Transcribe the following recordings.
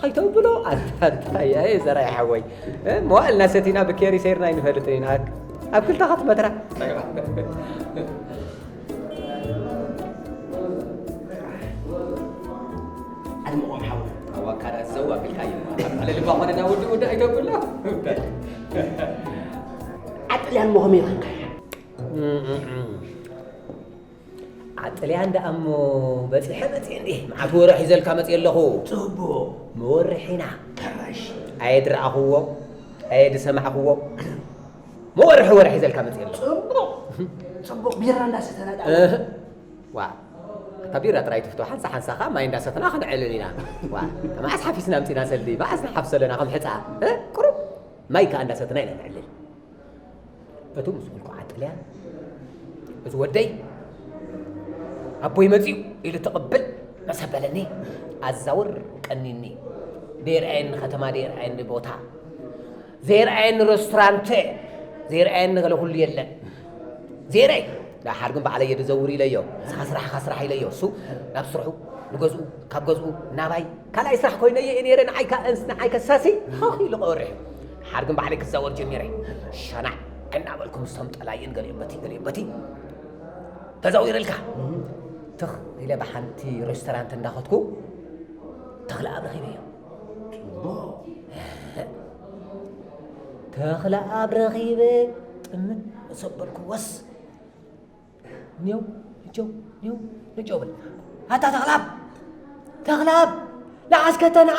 ኣይተብሎ ኣንታ ኣንታ ኣየ ዘራይ ሓወይ። እ፣ መዋእልና ሰቲና ብኬሪ ሰይርና ኣይንፈልጥን ኢና። ኣብ ክልተ ኻትመትራ። ኣድምቖም ሓወይ። ኣዋካዳ ዘው ኣቢልካዮ። ኣብ ልዕሊ ልባ ኾነና ውዲ ውዲ ኣይተብሎ። ዓጥልያን መኾም ይረንካያ። ዓጥልያን ደኣ እሞ በጺሐ መጺኤ እንዴ። መዓት ወረ ሒዘልካ መጺኤ ኣለኹ። ጽቡቕ። መወርሒና። ሕራሽ። ኣየድረኣኹዎ፣ ኣየድሰማዕኹዎ። መወርሒ ወረ ሒዘልካ መጺኤ ኣለኹ። ጽቡቕ። ጽቡቕ። ቢራ እንዳሰተና ደኣ። እህ። ዋ። እታ ቢራ ጥራይ ትፍቶ፣ ሓንሳ ሓንሳ ኸኣ ማይ እንዳሰትና ክንዕልል ኢና። ዋ። መዓስ ሓፊስና ኣምጺና ሰልዲ፣ መዓስ ንሓፍሶ ኣለና ከም ሕጻ። እ? ቁሩብ ማይ ከኣ እንዳሰትና ኢና ንዕልል። እቱ ምስ በልኩ ዓጥልያን፣ እዚ ወደይ ኣቦይ መጺኡ ኢሉ ተቐብል መሰበለኒ፣ ኣዛውር ቀኒኒ። ደይርኣየኒ ከተማ፣ ደይርኣየኒ ቦታ፣ ዘይርኣየኒ ሬስቶራንት፣ ዘይርኣየኒ ገለ ኩሉ የለን። ዘይርኣይ፣ ደሓር ግን ባዕለይ እየ ዝዘውር ኢለዮ። ንስኻ ስራሕኻ ስራሕ ኢለዮ። እሱ ናብ ስርሑ፣ ንገዝኡ፣ ካብ ገዝኡ ናባይ፣ ካልኣይ ስራሕ ኮይነዮ እየ ነይረ። ንዓይ ከ-፣ ንዓይ ከሳሲ፣ ሆኽ ኢሉ ቀወርሕ። ደሓር ግን ባዕለይ ክዛወር ጀሚረ። ሸናዕ እናበልኩ ምስቶም ጠላይን ገሊኦም በቲ፣ ገሊኦም በቲ ተዛዊረልካ። ትኽ ኢለ ብሓንቲ ሬስቶራንት እንዳኸድኩ ተኽለኣብ ረኺበዮ። ተኽለኣብ ረኺበ ጥምት ምስ ኣበልኩዎስ፣ ኔው፣ ንጀው፣ ኔው፣ ንጀው በል። ኣታ ተኽለኣብ! ተኽለኣብ! ንዓ እስከ ተንዓ!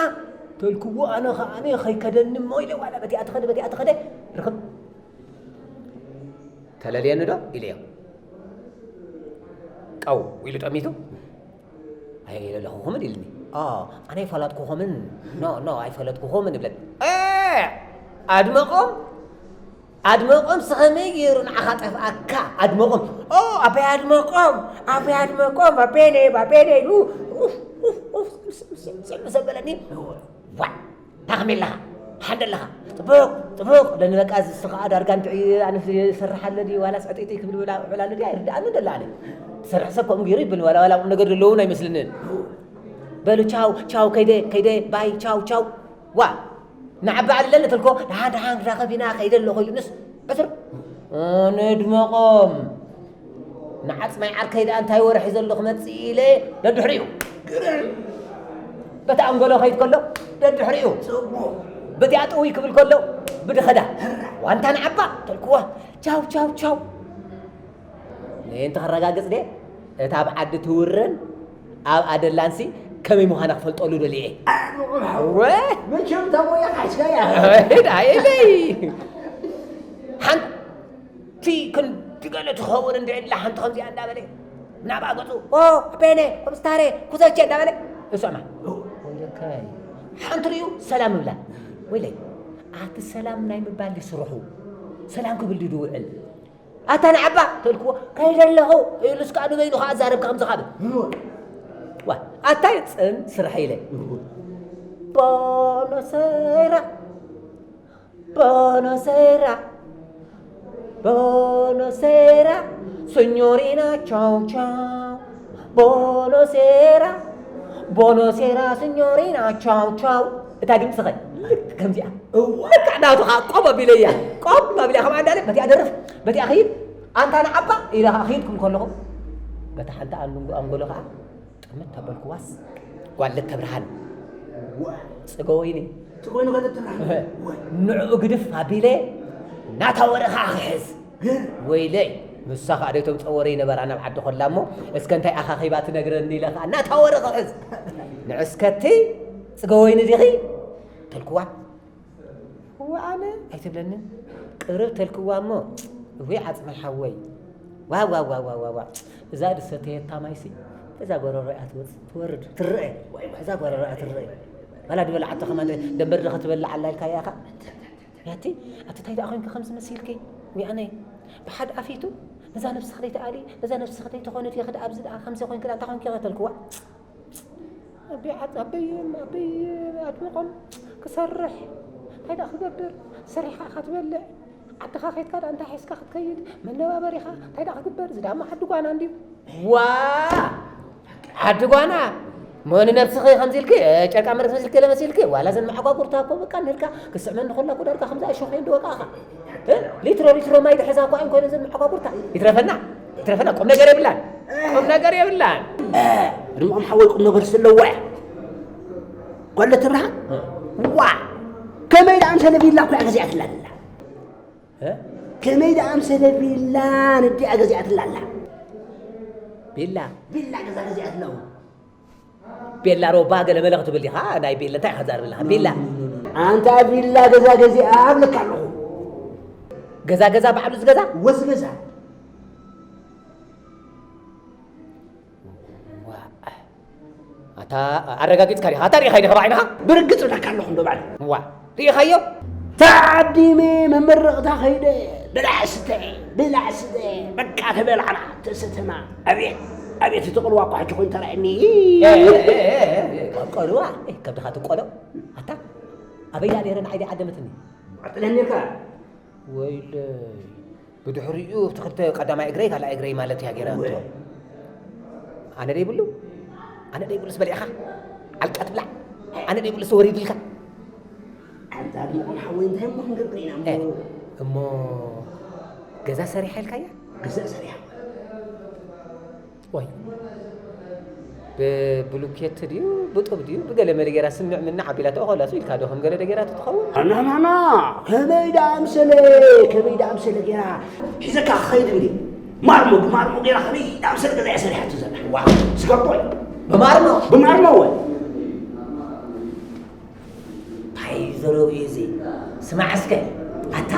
ተልክዎ ኣነ ኸኣ ከይከደኒ እሞ ኢለ ዋላ በቲኣ ትኸደ፣ በቲኣ ትኸደ፣ ርኽብ። ተለልየኒ ዶ? ኢለዮ። ቀው ኢሉ ጠሚቱ። ኣይለለኹኹምን ኢልኒ። ኣ፣ ኣነ ኣይፈለጥኩኹምን። ኖ፣ ኖ፣ ኣይፈለጥኩኹምን ይብለኒ። እ፣ ኣድመቖም፣ ኣድመቖም ስኸመይ ገይሩ ንዓኻ ጠፍኣካ? ኣድመቖም። ኦ፣ ኣበይ ኣድመቖም? ኣበይ ኣድመቖም? ኣበይ ነይ? ኣበይ ነይ? ኡፍ፣ ኡፍ፣ ኡፍ፣ ኡፍ፣ ምስ፣ ምስ፣ ምስ፣ ምስ በለኒ። ዋ፣ ታኽሚ ኣለኻ፣ ሓንደ ኣለኻ። ጽቡቕ፣ ጽቡቕ። ለኒ በቃ፣ እዚ ኸኣ ዳርጋ እንድዒ ኣነ ዝሰርሕ ኣለ ድዩ፣ ዋላስ ዕጥይጥይ ክብል ውላ-፣ ውዕል ኣሎ ድዩ፣ ኣይርድኣንን ደሎ ኣነ። ትሰርሕ ሰብ ከምኡ ገይሩ ይብል፣ ዋላ፣ ዋላ ቁም ነገር ዘለዎም ኣይመስልንን። በሉ፣ ቻው፣ ቻው፣ ከይደ፣ ከይደ፣ ባይ፣ ቻው፣ ቻው። ዋ፣ ንዓቢ ኣልለኒ ትልኮ፣ ደሓን፣ ደሓን፣ ክራኸብ ኢና፣ ከይደ ኣለኹ ኢሉንስ፣ ዕስር። ኣነ ድመቖም። ንዓጽማይ ዓርከይ ደኣ እንታይ ወረ ሒዘሉ ክመጽእ ኢለ ደድሕሪኡ። ግርም። በቲ ኣንጎሎ ከይድ ከሎ ደድሕሪኡ። ጽቡቕ። በቲኣ ጥውይ ክብል ከሎ ብድኸዳ። ህራ። ዋንታ ንዓባ ተልክዋ። ቻው፣ ቻው፣ ቻው። ንእንቲ ከረጋግጽ ድየ? እታ ኣብ ዓዲ ትውረን ኣብ ኣደላንሲ ከመይ ምዃና ክፈልጠሉ ደልየ። ኣድምቑም ሓው። ወ? መቸም እታ ሞያ ሓሽካያ። ሄዳ ኢለይ። ሓንቲ ክንዲ ገለ ትኸውን እንድዒ ኢላ ሓንቲ ከምዚኣ እንዳበለ ናብኣ ገጹ፣ "ኦ፣ ኣቤነ፣ ኮምስታሬ፣ ኩዘቼ" እንዳበለ እሶማ። ወይለካይ። ሓንቲ ርእዩ ሰላም እብላ። ወይለይ፣ ኣቲ ሰላም ናይ ምባል ድዩ ስርሑ? ሰላም ክብል ድዩ ድውዕል? ኣታ ንዓባ ተልክዎ፣ ከይደ ኣለኹ ኢሉስ ከኣ ንበይኑ ከኣ ኣዛረብካ ከምዚ ካብ። ዋ፣ ኣታ ይጽን ስራሕ ኢለ። ቦኖሰራ፣ ቦኖሰራ፣ ቦኖሰራ፣ ሲኞሪና ቻው ቻው። ቦኖሴራ፣ ቦኖሴራ፣ ሲኞሪና ቻው ቻው። እታ ድምፂ ኸ ልክ ከምዚኣ። እዋ። ልክዕ ናቱ ኸዓ ቆም ኣቢለያ። ቆም ኣቢለያ፣ ከምኣ እንዳለ በቲኣ ደርፍ፣ በቲኣ ኸይድ፣ ኣንታ ንዓባ ኢለ ኸዓ ኸይድ ክብል ከለኹ፣ በታ ሓንቲ ኣንጎ-፣ ኣንጎሎ ኸዓ ጥምት ተበልኩዋስ፣ ጓል ለተብርሃን። ዋ። ጽገወይኒ። ጽገወይኒ ጓል ለተብርሃን። እህ። ወይ። ንዕኡ ግድፍ ኣቢለ፣ ናታ ወረ ኸዓ ክሕዝ። ግን ወይለይ፣ ንሳ ኸኣ ደይቶም ጸወረ ይነበራ ናብ ዓዲ ኾላ እሞ፣ እስከ እንታይ ኣኻኺባ ትነግረኒ ኢለ ኸኣ ናታ ወረ ክሕዝ። ንዕስከቲ ጽገወይኒ ዲኺ? ተልክዋ። እወ ኣነ ኣይትብለንን። ቅርብ ተልክዋ እሞ፣ እወይ ዓጽመይ ሓወይ። ዋ፣ ዋ፣ ዋ። እዛ ድሰተየታ ማይሲ፣ እዛ ጎረሮ እያ ትወጽእ፣ ትወርድ፣ ትረአ። ዋይ፣ ዋይ፣ እዛ ጎረሮ እያ ትረአ። ዋላ ድበልዓቶ ኸማን ደንበር ዶ ኸትበልዕ ኣላ ኢልካያ ኢኻ? ያቲ፣ ኣቲ ታይ ደኣ ኾይንኪ ከምዚ መሲልኪ? ወይ ኣነ፣ ብሓድ ኣፊቱ፣ ነዛ ነብስኺ ደይትኣሊ፣ ነዛ ነብስኺ ደይትኾኒ፣ ፊኺ ደኣ ኣብዚ ደኣ ከምዚ ኾይንኪ ደኣ እንታይ ኾይንኪ ከተልክዋ? ኣበይ ዓጽ-፣ ኣበይ፣ ኣበይ ኣድምቖም ክሰርሕ፣ እንታይ ደኣ ክገብር? ሰሪሕካ ኢኻ ትበልዕ። ዓድኻ ኬድካ ደኣ እንታይ ሒዝካ ክትከይድ? መነባበሪኻ እንታይ ደኣ ክግበር? እዚ ደኣ እሞ ዓዲ ጓና እንድዩ። ዋ! ዓዲ ጓና! እሞ ንነብስኺ ከምዚ ኢልኪ ጨርቃ መርዝ መሲልኪ ገለ መሲልኪ ዋላ ዘን መዓጓጉርታ እኮ በቃ እንህልካ ክስዕመኒ ከላ እኮ ዳርጋ ከምዛ እሾኽ እየን ዝወቃኻ። ሊትሮ ሊትሮ ማይ ዝሕዛ እኮ እየን ኮይነን ዘን መዓጓጉርታ። ይትረፈና ይትረፈና፣ ቁም ነገር የብላን፣ ቁም ነገር የብላን። ርምኦም ሓወይ ቁም ነገር ስለዋ እያ። ጓለ ትብርሃን ዋ ከመይ ደኣ ኣምሰለ ቢላ እኮ እያ ገዚኣትላ ዘላ። ከመይ ደኣ ኣምሰለ ቢላ ነዲኣ ገዚኣትላ ኣላ። ቢላ ቢላ ገዛ ገዚኣትላ። ቤላ ሮባ ገለ መለ ክትብል ዲኻ? ናይ ቤላ እንታይ ኢኻ ትዛረብ ዘለኻ? ቤላ ኣንታ ቢላ ገዛ ገዚኣ ኣብለካ ኣለኹ። ገዛ ገዛ ባዕሉ ዝገዛ ወዚ ገዛ ዋእ። ኣታ ኣረጋጊጽካ ዲኻ? ኣታ ርኢኻዮ ዲኻ ብዓይንኻ? ብርግጽ ብለካ ኣለኹ እንዶ ባዕሉ። ዋ ርኢኻዮ? ተዓዲመ መመረቕታ ከይደ ብላዕ ስተ ብላዕ ስተ በቃ ተበላዕና ተሰተና። ኣቤት ኣቤት እቲ ቅልዋ እኳ ሕጂ ኮይኑ ተራእየኒ። ቆልዋ ከብድኻ ትቆሎ። ኣታ ኣበይ ደኣ ነይረ ንዓይ ደኣ ዓደመትኒ። ቀጥለኒ ኢልካ ወይለይ ብድሕሪኡ እቲ ክልተ ቀዳማይ እግረይ ካልኣይ እግረይ ማለት እያ ገይራቶ። ኣነ ደይብሉ ኣነ ደይብሉስ በሊዕኻ ዓልቃ ትብላዕ። ኣነ ደይብሉስ ወሪድልካ። ኣንታ ድኹም ሓወይ እንታይ እሞ ክንገብር ኢና እሞ? እሞ ገዛ ሰሪሓ ኢልካያ? ገዛ ሰሪሓ ወይ ብብሉኬት ድዩ ብጡብ ድዩ ብገለ መለ ጌራ ስምዕ ምንዕ ኣቢላቶ ኦኸላሱ ኢልካ ዶ ከም ገለ ደ ጌራ ትኸውን? ኣናናና ከመይ ደኣ ኣምሰለ ከመይ ደኣ ኣምሰለ ጌራ ሒዘካ ክኸይድ እንዲ ማርሞ ብማርሞ ጌራ ከመይ ደኣ ኣምሰለ ገዛ እያ ሰሪሓቶ ዘላ ዋ ስጋቦይ ብማርሞ ብማርሞ ወይ እንታይ ዘረብኡ እዩ እዚ? ስማዕ እስከ ኣታ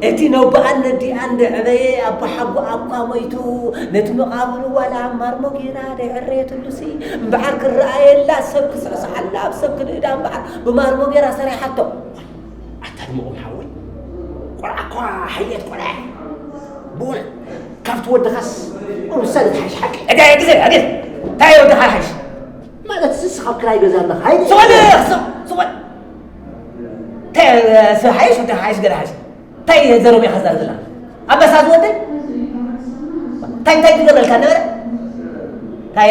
እቲ ነቦኣን ነዲኣን ደዕበየ ኣቦሓጎኣ እኳ ሞይቱ ነቲ መቓብሩ ዋላ ማርሞ ጌራ ደይዕረየትሉሲ እምበኣር ክረኣየላ ሰብ ክስዕስዓላ ኣብ ሰብ ክድእዳ እምበኣር ብማርሞ ጌራ ሰሪሓቶ። ኣታ ድሙቕ ሓወይ ቆልዓ እኳ ሓየት ቆልዓ እያ ብእውነት ካብቲ ወድኻስ ውሳነ ዝሓይሽ ሓቂ። እጋ ግዜ ግዜ እንታይ ወድኻ ሓይሽ ማለት ስስ ካብ ክራይ ገዛ ኣለኻ ሃይደ ስቕ በል ስቕ ስቕ በል እንታይ ስብ ሓይሽ እንታይ ሓይሽ ገለ ሓይሽ እንታይ ዘረብ ኢኻ ዛር ዘላ ኣበሳ ዝወደይ እንታይ እንታይ ትገብረልካ ነበረ እንታይ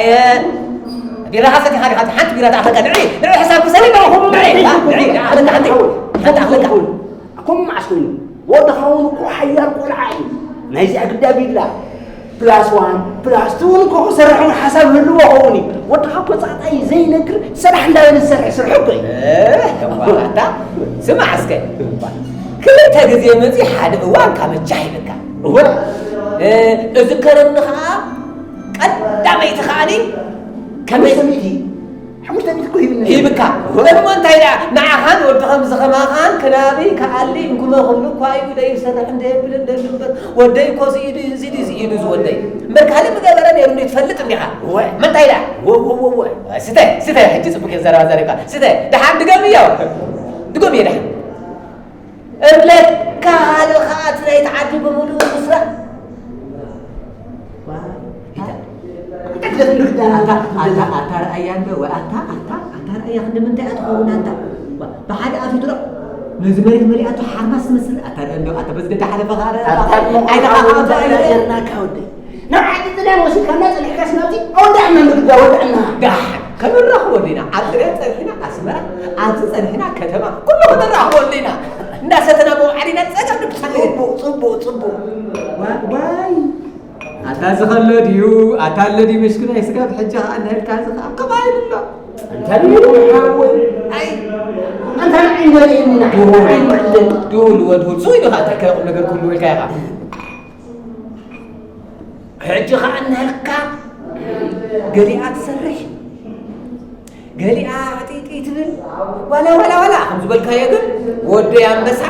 ቢራኻ ሰቲኻ ዲኻ ሓንቲ ቢራ ተኣኽለካ ንዒ ንዒ ሕሳብ ክሰሪ ንዒ ንዒ ንዒ ኣኽለካ ሓንቲ ሓንቲ ኣኽለካ ከምኡ መዓስ ኮይኑ ወድኻ እውን እኮ ሓያል ቆልዓ እዩ ናይዚኣ ግዳ ቢላ ፕላስ ዋን ፕላስ ቱ እውን እኮ ክሰርሕ እውን ሓሳብ ህልዎ ኸውን እዩ ወድኻ እኮ ፃጣ እዩ ዘይነግር ሰራሕ እንዳበለ ዝሰርሕ ስርሑ እኮ እዩ ኣታ ስማዕ እስከ ክልተ ግዜ መፂ ሓደ እዋን ካብ መቻሕ ይብልካ እዝከረኒ ከዓ ቀዳመይቲ ከዓኒ ከመይ ሓሙሽተ ሚእቲ እኮ ሂብኒ። ሂብካ። እሞ እንታይ ደኣ ንዓኻን ወዲ ከምዚ ከማኻን ክናቢ ክኣሊ እንኩመ ክብሉ እኳ እዩ ደይሰርሕ እንደየብልን ደሉ እምበር ወደይ እኮ እዚ ኢዱ እዚ ድዩ እዚ ኢዱ እዚ ወደይ እምበር ካልእ ምገበረ ነይሩ እንዲ ትፈልጥ እንዲኻ። እወ። ምንታይ ደኣ? ወወወወ። ስተ ስተ ሕጂ ጽቡቅ እየ ዘረባ ዘሪብካ። ስተ ደሓን ድገም እዮ። ድገም እየ ደሓን። እብለካ ኣነ ኸኣ እቲ ናይቲ ዓዲ ብምሉኡ ምስራቕ ኣታ ረኣያ እንዶ ኣታ ኣታ ኣታ ኣታ ረኣያ ክንዲ ምንታይ እያ ትኸውን ኣንታ ብሓደ ኣፍ ይድረቕ ነዚ መሬት መሊኣቶ ሓርማስ ትመስል ኣታ ርአ እንዶ ኣታ በዚ ደጋ ሓለፈ ኸኣ ርአ ኣይተኻኻብታ ኣይተ ጌርናካ ወደይ ናብ ዓዲ ጥልያን ወሲድካና ጸኒሕካስ ናብዚ ኣወዳእና ንግዳ ወዳእና ዳሕ ከንራኽቦ እንዲና ኣብ ጥልያን ጸኒሕና ኣስመራ ኣብዚ ጸኒሕና ከተማ ኩሉ ክንራኽቦ እንዲና እንዳሰተና መውዓሊና ጸገም ንብሳለ ጽቡቕ ጽቡቕ ጽቡቕ ዋይ ኣታ ዝኸሎ ድዩ ኣታ ኣሎ ድዩ ምሽክናይ ስጋብ ሕጂ ኸዓ እንህልካ እዚ ኸዓ ከምኣ ኢሉ ኣሎ እንታይ ሓወይ ኣይ ኣንታ ንዓይ ንበለ ኢልና ድሁል ወድሁል ሱ ኢሉ ኸዓ እንታይ ከቁም ነገር ኩሉ ኢልካ ኢኻ ሕጂ ኸዓ እንሀልካ ገሊኣ ትሰርሕ ገሊኣ ዕጥይጥይ ትብል ዋላ ዋላ ዋላ ከም ዝበልካዮ ግን ወደይ ኣንበሳ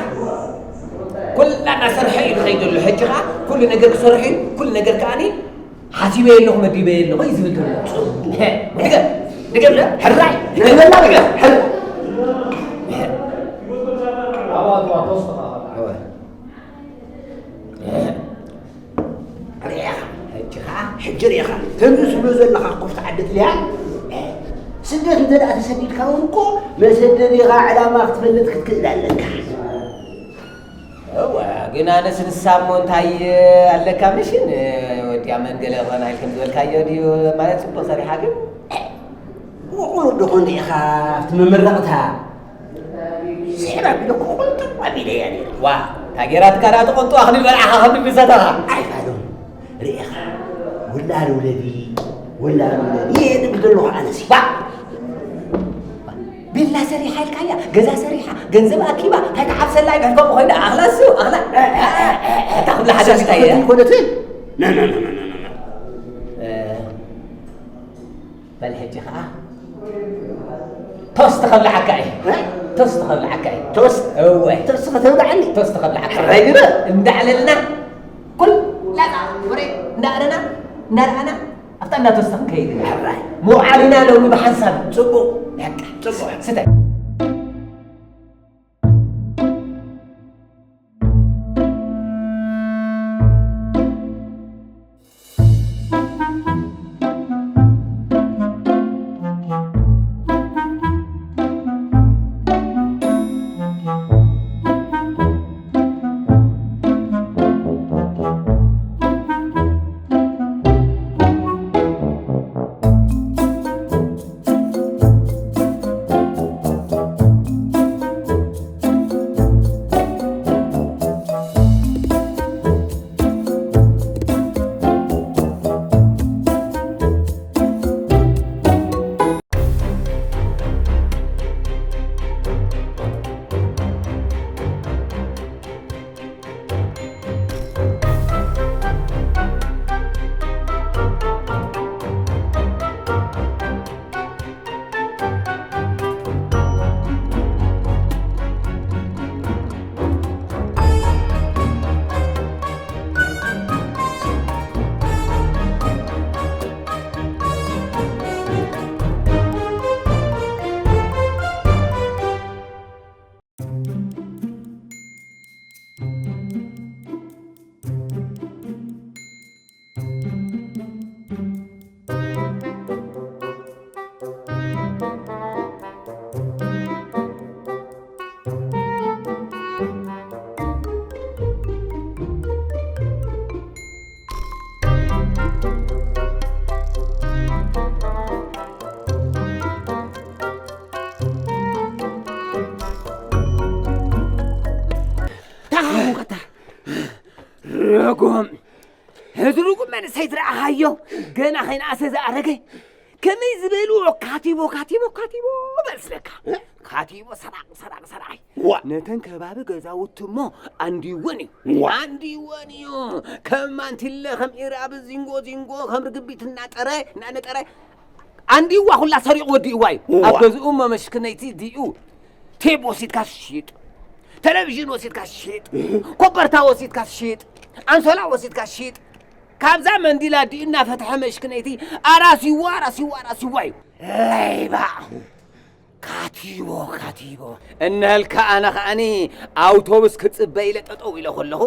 ኩላ እናሰርሐ እዩ ዝኸይድ ዘሎ ሕጂ ኸዓ ኩሉ ነገር ክሰርሕ እዩ ኩሉ ነገር ከዓኒ ሓሲበ ኣለኹ መዲበ ኣለኹ እዩ ዝብል ዘሎ ድገም ድገም ሕራይ ሕራይ ርኢኻ ሕጂ ኸዓ ሕጂ ርኢኻ ከምዚ ትብሎ ዘለኻ ኮፍቲ ዓዲ ጥልያን ስደት እንተ ደኣ ተሰዲድካ እውን እኮ መሰደዲኻ ዕላማ ክትፈልጥ ክትክእል ኣለካ እወ ግን ኣነስ ንሳ እሞ እንታይ ኣለካ ምሽን ወዲያ መንገለ ኾና ኢልክም ዝበልካዮ ድዩ ማለት ፅቡቅ ሰሪሓ ግን ቁሩብ ዶ ኾን ርኢኻ ኣብቲ መመረቕታ? ስሕብ ኣቢለ እኮ ቁንጥብ ኣቢለያ ነይረ። ዋ፣ እታ ጌራትካ ደኣ ትቕንጡ ኣኽሊል በልዓኻ ከም ድቢ ሰተኻ። ኣይፋሉን። ርኢኻ፣ ውላድ ውለዲ፣ ውላድ ውለዲ እየ ዝብል ዘለኹ ኣነሲ። ዋ! ቪላ ሰሪሓ ኢልካያ፣ ገዛ ሰሪሓ፣ ገንዘብ ኣኪባ፣ እንታይ ትሓፍሰላ ይብሕል ከምኡ ኮይና፣ ኣኽላ እሱ፣ ኣኽላ። እታ ክብላ ሓደ እንታይ እያ? ኣይኮነትን። ና፣ ና፣ ና፣ ና፣ ና፣ ና። እ፣ በል ሕጂ ኸዓ ቶስት ከብልዓካ እየ። እ? ቶስት ከብልዓካ እየ። ቶስት? እወ። ቶስት ከተብልዓኒ? ቶስት ከብልዓካ እየ። ሕራይ ግበ። እንዳዕለልና ኩላታ ወሬ እንዳኣለና እንዳረኣና ኣብታ እንዳ ቶስት ክንከይድ ኢና። ሕራይ። ምውዓል ኢና ሎሚ ብሓንሳብ። ጽቡቕ። በቃ። ጽቡቕ። ስተ። ታሃሙኸታ ርጉም፣ እዚ ርጉም መንእሰይ ዝረኣኻዮ፣ ገና ከይነኣሰ ዝኣረገ፣ ከመይ ዝበልዎ ካቲቦ፣ ካቲቦ፣ ካቲቦ በል ስለካ። እ? ካቲቦ ሰራቕ፣ ሰራቕ፣ ሰራቕ። ዋ። ነተን ከባቢ ገዛውቲ እሞ ኣንዲወን እዩ። ዋ። ኣንዲወን እዩ። ከም ማንቲለ፣ ከም ኢራብ ዚንጎ፣ ዚንጎ፣ ከም ርግቢት እናጠረ፣ እናነጠረ፣ ኣንዲዋ ኩላ ሰሪቑ ወዲእዋ እዩ። ዋ። ኣብ ገዝኡ እሞ መሽክነይቲ ዲኡ ቴብ ወሲድካ ሽጥ፣ ተለቪዥን ወሲድካ ሽጥ፣ ኮበርታ ወሲድካ ሽጥ፣ ኣንሶላ ወሲድካ ሽጥ። ካብዛ መንዲላ ዲኡ እናፈትሐ መሽክነይቲ ኣራሲዋ፣ ኣራሲዋ፣ ኣራሲዋ እዩ። ለይባ። ካቲቦ፣ ካቲቦ። እነህልካ ኣነ ከኣኒ ኣውቶቡስ ክጽበ ኢለ ጠጠው ኢለ ከለኹ፣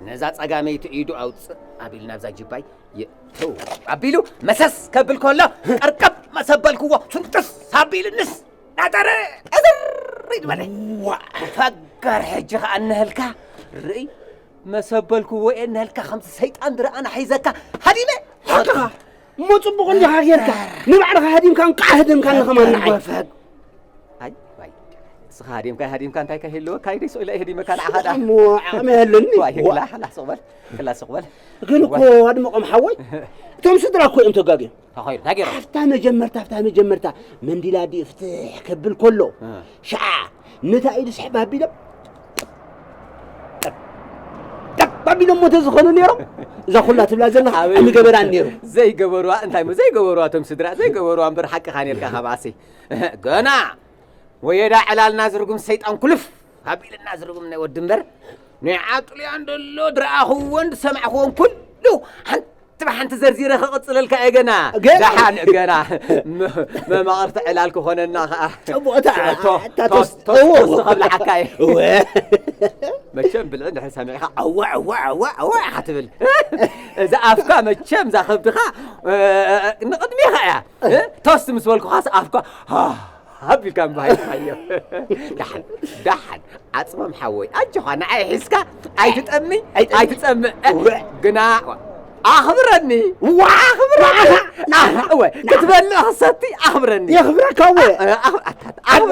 ነዛ ጸጋመይቲ ኢዱ ኣውጽእ ኣቢል ናብዛ ጅባይ ይእትው ኣቢሉ መሰስ ከብል ከሎ፣ ቀርቀብ መሰበልክዎ፣ ፍንጥስ ኣቢልንስ ናጠረ፣ እዝር ይበለ። ዋ። ፈገር ሕጂ ከኣ እነህልካ ርእይ መሰበልክዎ እየ፣ እነህልካ ከምቲ ሰይጣን ዝረኣና ሒዘካ ሃዲመ። ሓቅኻ። እሞ ጽቡቕ እንዲኻ ጌርካ። ንባዕልኻ ሃዲምካ፣ እንቃዕ ሃደምካኒ ከማን ንዓይ። ወፈግ። ኣይ፣ ኣይ። ንስኻ ሃዲምካ፣ ሃዲምካ እንታይ ከ ይህልወካ? ኢደይ ስኢለ እየ ሃዲመካ ንዓኻ ደኣ። እሞ ዓቕሚ የለኒ። ዋይ፣ ዋ። ክላ፣ ክላ ስቕ በል። ክላ ስቕ በል። ግን እኮ ዋ። ኣድምቖም ሓወይ፣ እቶም ስድራ እኮ እዮም ተጋግዮም። እንታይ ኾይኑ? እንታይ ገይሮም? ኣብታ መጀመርታ፣ ኣብታ መጀመርታ መንዲላ ዲኡ ፍትሕ ከብል ከሎ፣ እ። ሸዓ ነታ ኢዱ ስሕብ ኣቢሎም፣ ጠብ፣ ጠብ ኣቢሎም እሞ ተዝኾኑ ነይሮም፣ እዛ ኩላ ትብላ ዘለኻ ኣበይ? ኣይምገበራን ነይሩ። ዘይገበሩዋ፣ እንታይ እሞ ዘይገበሩዋ እቶም ስድራ? ዘይገበሩዋ እምበር ሓቅኻ ነይርካ ካብ ኣሰይ። ገና ወየዳ ዕላልና ዝርጉም ሰይጣን ኩልፍ ኣቢልና ዝርጉም ናይ ወዲ እምበር፣ ናይ ዓጥልያን ደሎ ዝረኣኽዎን ዝሰማዕኽዎን ኩሉ ሓንቲ ብሓንቲ ዘርዚረ ክቕጽለልካ እየ ገና። ገና? ደሓን ገና። መ-፣ መማቕርቲ ዕላል ክኾነና ኸኣ። ጽቡቕ፣ እታ፣ ቶ-፣ እታ ቶስ-፣ ቶስ-፣ ቶስ-፣ ቶስ እዎ። ክብልዓካ እየ። እወ። መቸም ብልዒ እንድሕር ሰሚዕካ፣ ኣዋ፣ ኣዋ፣ ኣዋ፣ ኣዋ ኢኻ ትብል። እዚ ኣፍካ መቸም እዛ ከብድኻ፣ እ፣ እ፣ እ፣ ንቕድሚኻ እያ። እ፣ ቶስት ምስ በልኩኻስ ኣፍካ፣ ሃ፣ ሃብ ኢልካ እምባ ኢልካዮ። ደሓን፣ ደሓን፣ ዓጽሞም ሓወይ፣ ኣጆኻ ንዓይ ሒዝካ፣ ኣይትጠሚ፣ ኣይ-፣ ኣይትጸምእ። እወ። ግና፣ ዋ፣ ኣኽብረኒ። ዋ ኣኽብረኒ። ኣህ፣ እወ፣ ክትበልዕ ክሰቲ ኣኽብረኒ። የኽብረካ እወ። ኣህ፣ ኣኽ-፣ ኣታ-፣ ኣኽ-፣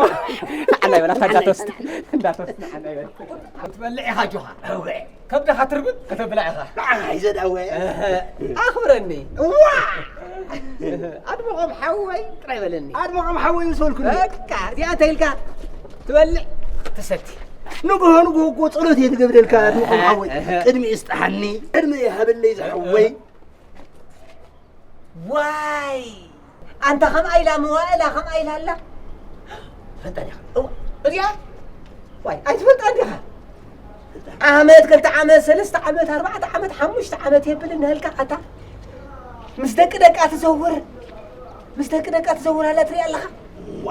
ንዓና ይበል፣ ኣታ እንዳትወስድ፣ እንዳትወስድ ንዓና ይበል። ክትበልዕ ኢኻ ኣጆኻ። እወ። ከብድኻ ትርብብ ከተብላ ኢኻ። ንዓኻ ይዘዳወ። እህ፣ ኣኽብረኒ። እዋ! ኣድምቖም ሓወይ ጥራይ በለኒ። ኣድምቖም ሓወይ ምስ በልኩ በቃ፣ እዚኣ እንተ ኢልካ ትበልዕ፣ ትሰቲ። ንግሆ ንግሆ እኮ ጸሎት እየ ትገብረልካ፣ ኣድምቖም ሓወይ። እህ። ቅድሚ ይስጥሓኒ፣ ቅድሚ ይሃበለይ ዝሓወይ። ዋይ! ኣንታ ከምኣ ኢላ መዋእላ፣ ከምኣ ኢላ ኣላ። ትፈልጣ ዲኻ? እዋ፣ እዚኣ? ዋይ፣ ኣይትፈልጣን ዲኻ? ዓመት፣ ክልተ ዓመት፣ ሰለስተ ዓመት፣ ኣርባዕተ ዓመት፣ ሓሙሽተ ዓመት የብል እናሃልካ ኣታ ምስ ደቂ ደቃ ትዘውር፣ ምስ ደቂ ደቃ ትዘውር ኣላ ትሪኣ ኣለኻ? ዋ!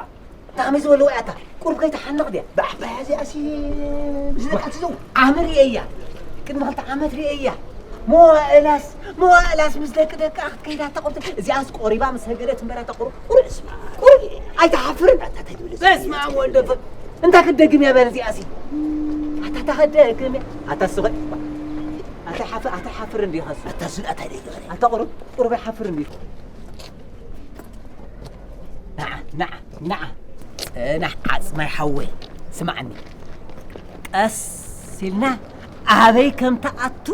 እንታይ ከመይ ዝበለ ወይ ኣታ? ቁሩብ ከይትሓንቕ ድያ? ባሕ፣ ባሕ፣ እዚኣሲ ምስ ደቃ ትዘውር። ዓሚ ርእየያ። ቅድሚ ክልተ ዓመት ርእየያ። መዋእላስ፣ መዋእላስ ምስ ደቂ ደቃ ክትከይዳ እታ ቁርጥ። እዚኣስ ቆሪባ ምስ ሰገደት እምበር ኣታ ቁሩብ፣ ቁሩብ፣ ቁሩብ ኣይትሓፍርን? ኣታ እንታይ ትብል? በስመ ኣብ ወወልድ ወመንፈስ። እንታይ ክትደግም እያ በል እዚኣሲ? ኣታ እንታይ ክትደግም እያ? ኣታ ስቕ። ኣታ ሓፍ-፣ ኣታ ሓፍር እንዲኻ እሱ። ኣታ ስቕ፣ ኣታ ደይ ገበረ። ኣታ ቁሩብ፣ ቁሩብ ኣይሓፍር እንዲኻ። ንዓ፣ ንዓ፣ ንዓ። ጽናሕ ዓጽማይ ሓወይ፣ ስማዕኒ። ቀስ ኢልና ኣበይ ከም ትኣቱ፣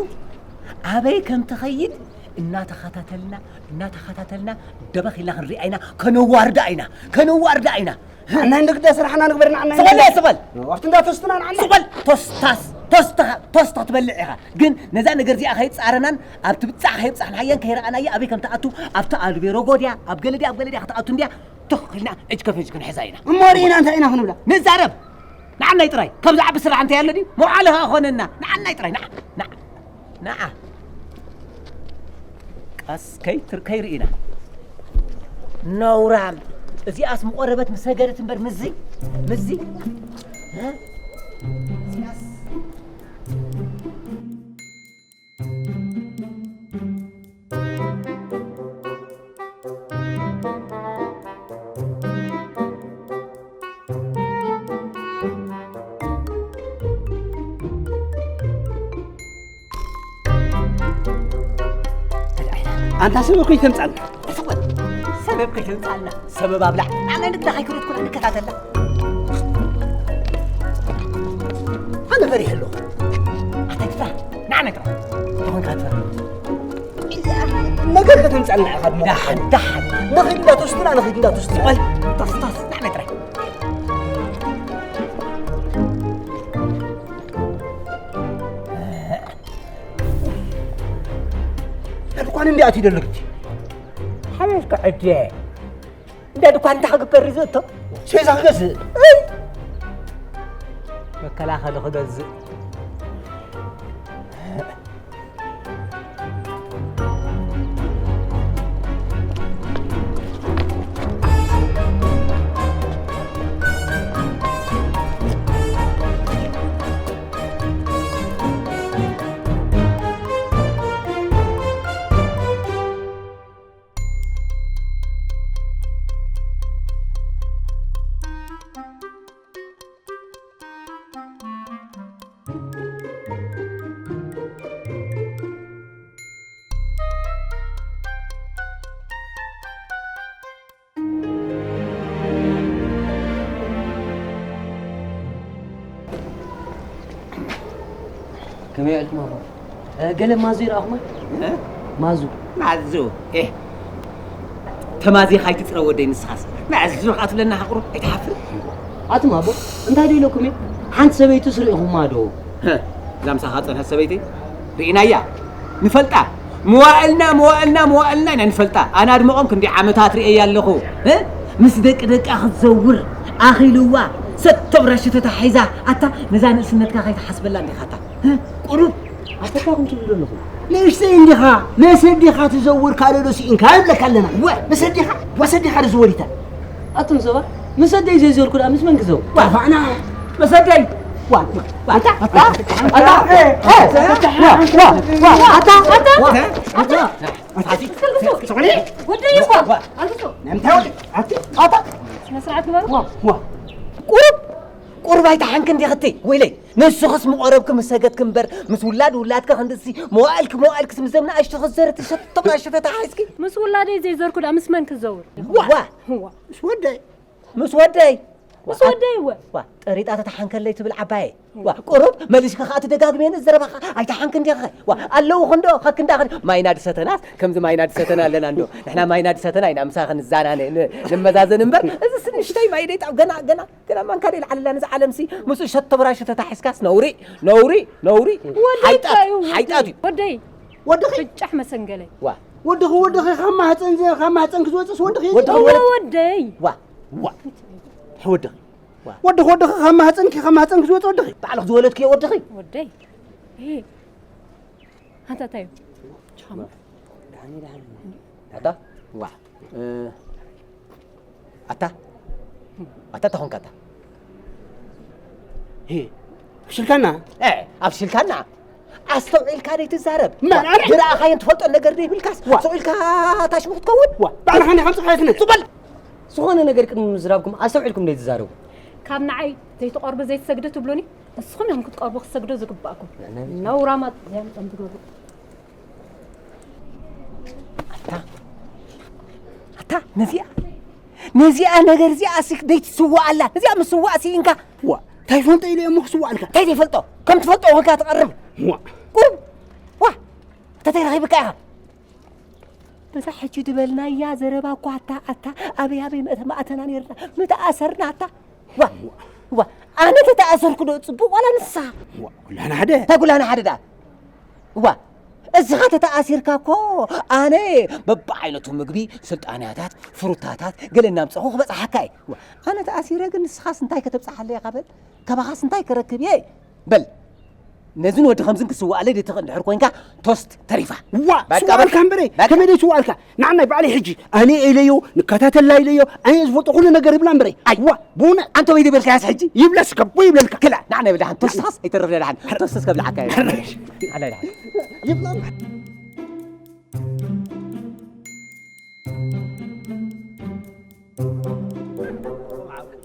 ኣበይ ከም ትኸይድ እናተኸታተልና፣ እናተኸታተልና ደበኽ ኢልና ክንሪኣ ኢና፣ ከነዋርዳ ኢና፣ ከነዋርዳ ኢና። ንዓና እንደ ግዳ ስራሕና ንግበር፣ ንዓና ስቕ በል፣ እንደ ስቕ በል። ኣብቲ እንዳተወስትና ንዓና። ስቕ በል፣ ቶስታስ፣ ቶስታ፣ ቶስታ ትበልዕ ኢኻ። ግን ነዛ ነገር እዚኣ ከይጻረናን ኣብቲ ብጻሕ ከይብጻሕ ንሓየን ከይረኣናያ ኣበይ ከም ትኣቱ፣ ኣብቲ ኣልቤሮጎ ድያ፣ ኣብ ገለ ድያ፣ ኣብ ገለ ድያ ክትኣቱ እንድያ፣ ትኽ ኢልና እጅ ከፍ እጅ ክንሕዛ ኢና። እሞ ርኢና እንታይ ኢና ክንብላ? ንዛረብ። ንዓናይ ጥራይ። ካብ ዝዓቢ ስራሕ እንታይ ኣሎ ድዩ? መውዓሊ ኸኣ ኾነና። ንዓናይ ጥራይ። ንዓ፣ ንዓ፣ ንዓ። ቀስ ከይትር-፣ ከይርኢና። ነውራም። እዚኣስ ምቆረበት ምስ ሰገደት እምበር ምስዚ፣ ምስዚ። እ? እዚኣስ ኣንታ ሰበብ ከይተምጻልና። ሰበብ ከይተምጻልና። ሰበብ ኣብላዕ። ንዓና ንግዳ ከይክሩት ኩና ንከታተላ። ኣነ ፈሪሕ ኣለኹ። ኣታ ትፍራ። ንዓና ትፍራ። ተኾንካ ትፍራ። ነገር ከተምጻልና ኢኻ ድማ። ዳሓን፣ ዳሓን። ንኺድ እንዳትወስድና፣ ንኺድ እንዳትወስድና። ቆይ፣ ታስ፣ ታስ፣ ንዓና ጥራይ። ድኳን እንዲ ኣትዩ ደሎ ግዲ። ሓበሽ ክዕደ። እንዳ ድኳን እንታይ ክግበር እዩ ዘእቶ? ሴዛ ክገዝእ። እይ! መከላኸሊ ክገዝእ። ከመይ ውዒልኩም ኣቦ? እ፣ ገለ ማዙ ይረኣኹማ? እ? ማዙ። ማዙ? ኤህ። ተማዚኻ ኣይትጽረ ወደይ ንስኻስ። ማዙ ከኣ ትብለና ሓቕሩ ኣይትሓፍር? ኣቱም ኣቦ፣ እንታይ ዶ ኢለኩም እየ? ሓንቲ ሰበይቲ ስርኢኹማ ዶ? ህ፣ እዛ ምሳኻ ጸንሐት ሰበይቲ ርኢናያ። ንፈልጣ። መዋእልና፣ መዋእልና፣ መዋእልና ኢና ንፈልጣ። ኣነ ኣድምቖም ክንደይ ዓመታት ርእየያ ኣለኹ። እ? ምስ ደቂ ደቃ ክትዘውር ኣኺልዋ። ሰተብራ ሸተታ ሒዛ። ኣታ ነዛ ንእስነትካ ከይትሓስበላ እንዲኻ ኣታ። ቁሩብ ኣስተካኹም ትብሉ ኣለኹም። ንእሽተይ እንዲኻ፣ መሰዲኻ ትዘውር ካልእ ዶ ስኢንካ ንብለካ ኣለና። ወ-፣ መሰዲኻ፣ መሰዲኻ ዶ ዝወሪታ? ኣቱም ሰባት፣ መሰደይ ዘይዘርኩ ደኣ ምስ መን ክዘው? ዋ፣ ፋዕና፣ መሰደይ። ዋ፣ ዋ፣ ኣታ፣ ኣታ፣ ኣታ፣ እ፣ እ፣ ዋ፣ ዋ፣ ዋ፣ ኣታ፣ ኣታ፣ ኣታ፣ ኣታ፣ ኣታ፣ ኣታ፣ ወደይ እኮ፣ ኣልግሶ። ንምንታይ ወደ-፣ ኣቲ፣ ኣታ፣ ስነ ስርዓት ግበሩ። ዋ፣ ዋ። ቁሩብ ቁሩብ ኣይተሓንክን ዲኽቲ? ወይለይ፣ ንስኽስ ምቐረብኪ ምስ ሰገድኪ እምበር፣ ምስ ውላድ ውላድኪ ክንድሲ፣ መዋእልኪ መዋእልክስ ምስ ዘምና ኣሽትኺ ዘረቲ ሸቶ ብራሸቶ ተሓሒዝኪ። ምስ ውላደይ ዘይዘርኩ ደኣ ምስ መን ክዘውር? ዋ! ዋ! ዋ! ምስ ወደይ። ምስ ወደይ። ምስ ወደይ እወ። ዋ፣ ጠሪጣ ተተሓንከለይ ትብል ዓባየ። ዋ፣ ቁሩብ መሊስካ ኸኣ ትደጋግሜኒ ዘረባኻ ኣይተሓንክን ዲኻ? ዋ፣ ኣለዉ ክንዶ ኸክንዳ ኸ-፣ ማይና ድሰተናስ ከምዚ ማይና ድሰተና ኣለና እንዶ። ንሕና ማይና ድሰተና ኢና ምሳኺ ንዛናነ፣ ን-፣ ንመዛዘን እምበር፣ እዚስ ንእሽተይ ማይ ደይጣ ገና፣ ገና፣ ገና ማንካ ደይልዓለላ ነዚ ዓለምሲ ምስኡ ሸቶ ብራሹ ተታሒዝካስ ነውሪ፣ ነውሪ፣ ነውሪ። ወደይ ሓይጣት፣ እንታይ እዩ? ሓይጣት እዩ። ወደይ። ወድኺ? ፍጫሕ መሰንገለይ። ዋ። ወድኺ፣ ወድኺ ካብ ማህፀን ዘ-፣ ካብ ማህፀንኪ ዝወፅእስ ወድኺ እዩ። ወድኺ እወ ወለድ-፣ ወደይ። ዋ፣ ዋ። ወድኺ። ዋ። ወድኺ፣ ወድኺ ካብ ማህፀንኪ፣ ካብ ማህፀንኪ ዝወፅእ ወድኺ። ባዕልኺ ዝወለድክዮ ወድኺ። ወደይ። እ። ኣንታ እንታይ እዩ? ቻማ። ኣታ? ዋ። እ፣ ኣታ? ኣታ ተኾንካ ኣታ? ሄ፣ ኣፍሽልካና? እ፣ ኣፍሽልካና? ኣስተውዒልካ ደይትዛረብ። መን ኣነ? ድረኣኻዮን ትፈልጦ ነገር ደይብልካስ፣ ዋ። ሰው ኢልካ ታሽሙ ክትከውን? ዋ፣ ባዕልኻ እንዲኻ ጽሑፍ ኣይትነግር። ጽበል! ዝኾነ ነገር ቅድሚ ምዝራብኩም ኣስተውዒልኩም ደይትዛረቡ። ካብ ንዓይ ዘይትቐርቡ ዘይትሰግዱ ትብሉኒ፣ ንስኹም ኢኹም ክትቀርቡ ክትሰግዱ ዝግባእኩም። ነውራማት እዚኣም እቶም ትገብሩ። ኣታ፣ ኣታ፣ ነዚኣ፣ ነዚኣ ነገር እዚኣ ኣሲ ደይትስዋኣላ። ነዚኣ ምስዋእ ስኢንካ። ዋ፣ እንታይ ፈልጦ ኢለ እሞ ክስዋኣልካ? እንታይ ዘይፈልጦ? ከም ትፈልጦ ኮንካ ትቐርብ። ዋ። ቁሩብ። ዋ። ኣታ እንታይ ረኺብካ ኢኻ? በዛ ሕጂ ድበልናያ ዘረባ እኳ ኣታ፣ ኣታ፣ ኣበይ፣ ኣበይ መእተ-፣ መኣተና ነይርና? ምተኣሰርና ኣታ። ዋ፣ ዋ፣ ኣነ ተተኣሰርኩ ዶ ጽቡቕ ዋላ ንሳ? ዋ፣ ኩላና ሓደ። እንታይ ኩላና ሓደ ደኣ? ዋ፣ እስኻ ተተኣሲርካ እኮ ኣነ በብዓይነቱ ምግቢ፣ ስልጣንያታት፣ ፍሩታታት፣ ገለ እናምጸኹ ክበጽሓካ እየ። ዋ፣ ኣነ ተኣሲረ ግን ንስኻስ እንታይ ከተብጽሓለይ ኢኻ በል? ካባኻስ እንታይ ክረክብ እየ? በል፣ ነዝን ወዲ ከምዝን ክስዋኣለይ ደትኽ እንድሕር ኮንካ ቶስት ተሪፋ። ዋ፣ በቃ፣ ስዋኣልካ በቃ፣ እምበረ፣ በቃ። ከመይ ደይ ስዋኣልካ? ንዓናይ ባዕለይ ሕጂ፣ ኣነ ኢለዮ፣ ንከታተላ ኢለዮ፣ ኣነ ዝፈልጦ ኩሉ ነገር ይብላ እምበረ። ኣይ፣ ዋ፣ ብእውነት። ኣንተ ወይ ዝበልካያስ ሕጂ? ይብለስ ከቦ ይብለልካ። ክላ፣ ንዓናይ ብደሓን ቶስትኻስ ኣይተርፍ ደሓን። ቶስትስ ከብልዓካ እየ። ኣላይ ደሓን። ይብላ።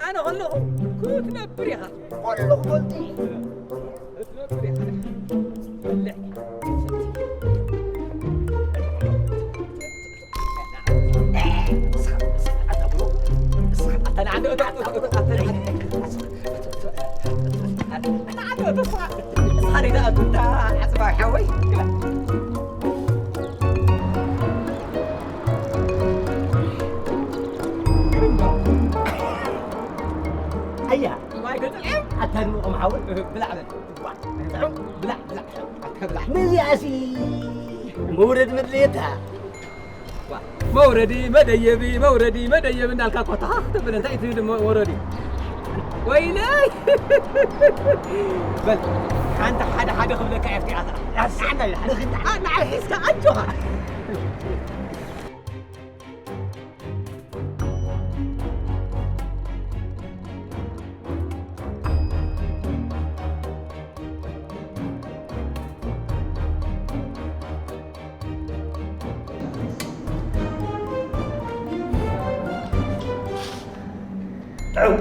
ኣነ ከለኹ ክትነብር ኢኻ። ኩሉ ክፈልጥ እዩ። ክትነብር ኢኻ። ኣያ፣ ማይ ተጥዕም? ኣታ ድምቖም ሓወይ፣ ብላዕ በል። ዋ፣ ጥዑም፣ ብላዕ፣ ብላዕ፣ ኣታ ብላዕ። ነዚኣሲ መውረድ መድለየታ። ዋ፣ መውረዲ፣ መደየቢ፣ መውረዲ፣ መደየቢ እንዳልካ እኮ ተኻኽ ትብል፣ እንታይ ትብል መ-፣ መውረዲ? ወይለይ! በል፣ ሓንቲ ሓደ ሓደ ክብለካ እየ፣ ኣፍቲኣታ። ንዓይ ሒዝካ ኣጆኻ። ጥዑም።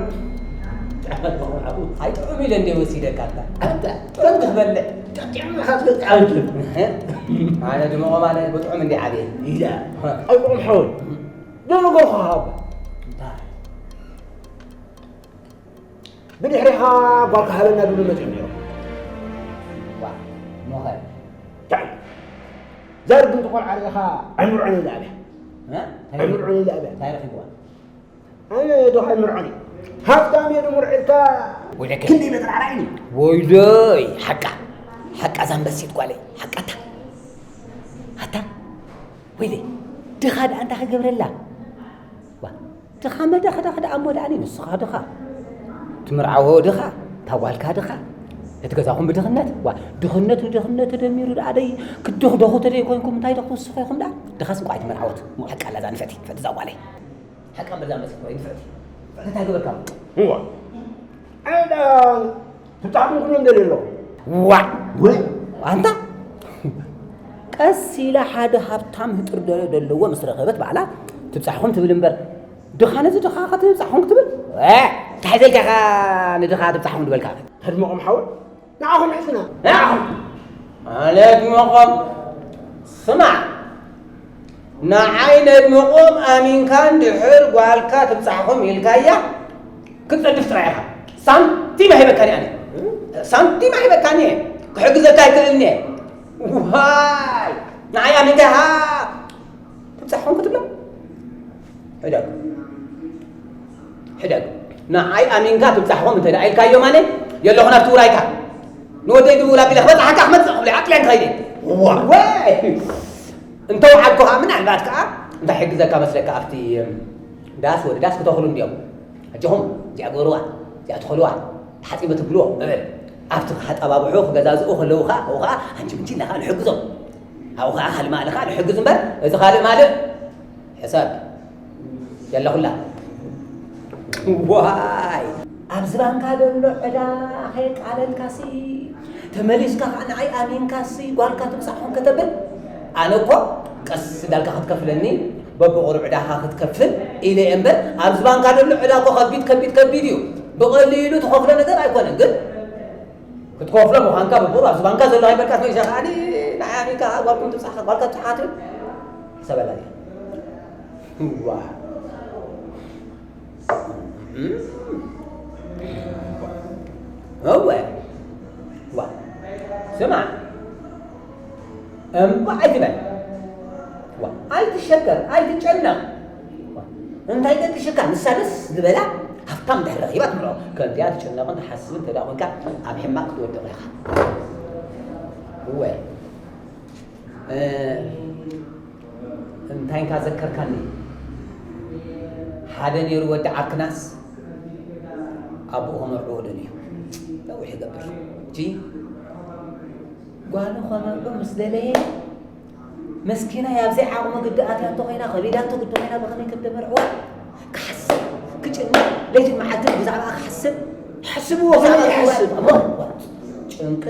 ኣይጥዑም ኢለ እንደ ወሲደካ ኣታ። ኣታ። ጥዑም ክትበልዕ። ጥዑም ኢኻ ትብል ጣዕም ትብል። እህ። ኣነ ድመቖ ማለት ብጥዑም እንዲ ዓብየ። ኢላ። ኣይጥዑም ሓወይ። ዶ ነገርኩኻ እባ። እንታይ? ብድሕሪኻ ጓልካ ሃበና ድብሉ መጺኦም ነይሮም። ዋ፣ ሞኸል። እንታይ? ዛርግ እንተ ቆልዓ ርኢኻ ኣይምርዖን ኢላ ኣብያ። እ? እንታይ? ኣይምርዖን ኢላ ኣብያ። እንታይ ረኺብዋ? ኣነ ዶ ኣይምርዖን እዩ። ሃብታም እየ ድምርዖ ኢልካ ወይለከ። ክንደይ መጥራዕራዕ እዩ። ወይለይ፣ ሓቃ። ሓቃ ዛንበሲት ጓለይ። ሓቃታ። ኣታ። ወይለይ፣ ድኻ ደኣ እንታይ ክገብረላ? ዋ፣ ድኻ መደኽደኽ ደኣ እሞ ደኣኒ ንስኻ ድኻ። ትምርዓዎ ድኻ፣ እታ ጓልካ ድኻ። እቲ ገዛኹም ብድኽነት፣ ዋ፣ ድኽነት ንድኽነት ተደሚሩ ደኣ ደይ ክትድኽደኹ ተደይ ኮይንኩም እንታይ ዶ ክትውስኹ ኢኹም ደኣ? ድኻስ እንቋዕ ኣይትምርዓወት። ሓቃ ኣላ እዛ ንፍዕቲ፣ ንፍዕቲ እዛ ጓለይ። ሓቃ እምበር እዛ መስል ኮይን ንፍዕቲ። ንፍዕቲ እንታይ ገበርካ? እዋ። ኣነ ደኣ ትብጻሕኩም ክብሎም ደልየ ኣለኹ። ዋ! ወይ! ኣንታ! ቀስ ኢላ ሓደ ሃብታም ህጥር ደለ ዘለዎ ምስ ረኸበት ባዕላ ትብጻሕኹም ትብል እምበር፣ ድኻ ነዚ ድኻ ኸ ትብጻሕኹም ክትብል? እ! እንታይ ሒዘልካ ኢኻ ንድኻ ትብጻሕኹም ዝበልካ? ተድምቖም ሓወይ፣ ንዓኹም ሒዝና። ንዓኹም? ኣነ ኣድምቖም? ስማዕ፣ ንዓይ ነድምቖም ኣሚንካ እንድሕር ጓልካ ትብጻሕኹም ኢልካያ፣ ክትጸድፍ ጥራይ ኢኻ። ሳንቲም ኣይህበካን እየ ኣነ። ሳንቲም ኣይህበካን እየ። ክሕግዘካ ኣይክእልን እየ። ዋይ! ንዓይ ኣሚንካ ኢኻ ትብጻሕኹም ክትብሎም? ሕደግ። ሕደግ። ንዓይ ኣሚንካ ትብጻሕኹም እንተ ደኣ ኢልካዮም ኣነ የለኹን ኣብቲ ውራይካ። ንወደይ ብምውላ ኣቢለ ክበጽሓካ ክመጽእ ክብለ ዓጥልያን ክኸይድ እየ። ዋ! ወይ! እንተ ወዓልኩ ኸኣ ምናልባት ከኣ እንታይ ሕግዘካ መስለካ ኣብቲ ዳስ ወዲ ዳስ ክተኽሉ እንድዮም። ኣጆኹም እዚኣ ግበርዋ፣ እዚኣ ትኸልዋ፣ ተሓጺበ ትብልዎ እብል። ኣብቲ ክሓጣባብሑ ክገዛዝኡ ከለዉ ኸኣ ኣብኡ ኸኣ ሃንጂ ምንጂ ኢልና ኸኣ ንሕግዞም። ኣብኡ ኸኣ ካልእ ማእለ ኸኣ ንሕግዝ እምበር እዚ ካልእ ማልእ ሕሰብ የለኹላ። ዋይ! ኣብ ዝባንካ ዘሎ ዕዳ ከየቃለልካሲ፣ ተመሊስካ ኸዓ ንዓይ ኣሚንካሲ ጓልካ ትብጻሕኹም ከተብል? ኣነ እኮ ቀስ እንዳልካ ክትከፍለኒ፣ በብቑሩብ ዕዳኻ ክትከፍል ኢለ እየ እምበር፣ ኣብ ዝባንካ ዘሎ ዕዳ እኮ ከቢድ፣ ከቢድ፣ ከቢድ እዩ። ብቐሊሉ ትኸፍሎ ነገር ኣይኮነን። ግን ክትከፍሎ ምዃንካ በብቑሩብ ኣብ ዝባንካ ዘሎ ኣይበልካስ መሊስካ ከዓኒ ንዓይ ኣሚንካ ጓልኩም ትብጻሕካ፣ ጓልካ ትብጻሕካ ትብል? ሕሰበላ ድያ? ዋ። እወ። ዋ። ስማዕ። እምባ ኣይትበል። ዋ። ኣይትሸገር፣ ኣይትጨነቕ። ዋ። እንታይ ገድሽካ? ንሳ ደስ ዝበላ ሃብታም ድሕሪ ረኺባ ትምርዖ። ከምዚኣ ትጭነቕን ትሓስብን እንተ ደኣ ኮንካ፣ ኣብ ሕማቕ ክትወድቕ ኢኻ። እወ። እ፣ እንታይ እንካ ዘከርካኒ? ሓደ ነይሩ ወዲ ዓርክናስ፣ ኣቦኡ ከመርዕዎ ደልዩ። ነዊሕ ይገብር። እጂ ጓሉ ከመርዑ ምስ ደለየ፣ መስኪናይ ኣብ ዘይዓቕሙ ግዲ ኣትያቶ ኮይና፣ ከቢዳቶ ግዲ ኮይና፣ ብኸመይ ከም ደመርዕዋ ክሓስብ፣ ክጭነቕ፣ ለይትን መዓልትን ብዛዕባኣ ክሓስብ፣ ይሓስብዎ ብዛዕባ ከመይ ይሓስብ? እሞ፣ ጭንቂ፣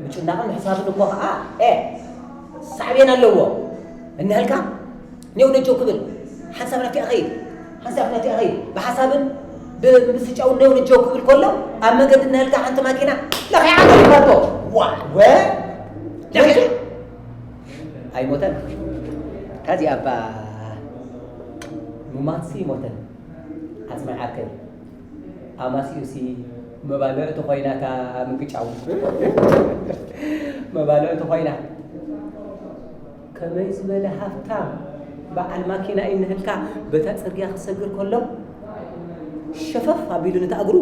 ምጭናቕን ምሕሳብን እኮ ኸዓ፣ ኤ፣ ሳዕቤን ኣለዎ። እንሀልካ፣ ኔው ነጆ ክብል፣ ሓንሳብ ናብቲ ይኸይድ፣ ሓንሳብ ናብቲ ይኸይድ። ብሓሳብን ብምስጫውን ኔው ነጆ ክብል ከሎ፣ ኣብ መገዲ እንሀልካ ሓንቲ ማኪና ለኺዓ ገዲፋቶ። ዋ፣ ወ፣ ለኺዓ። ኣይሞተን። ካዚ ኣባ ሙማትሲ ይሞተን። ዓጽማይ ዓርከይ። ኣማሲኡሲ መባልዕቲ ኮይና እታ ምግጫው። መባልዕቲ ኮይና። ከመይ ዝበለ ሃብታም በዓል ማኪና እዩ እንህልካ በታ ጽርግያ ክሰግር ከሎ ሸፈፍ ኣቢሉ ነታ እግሩ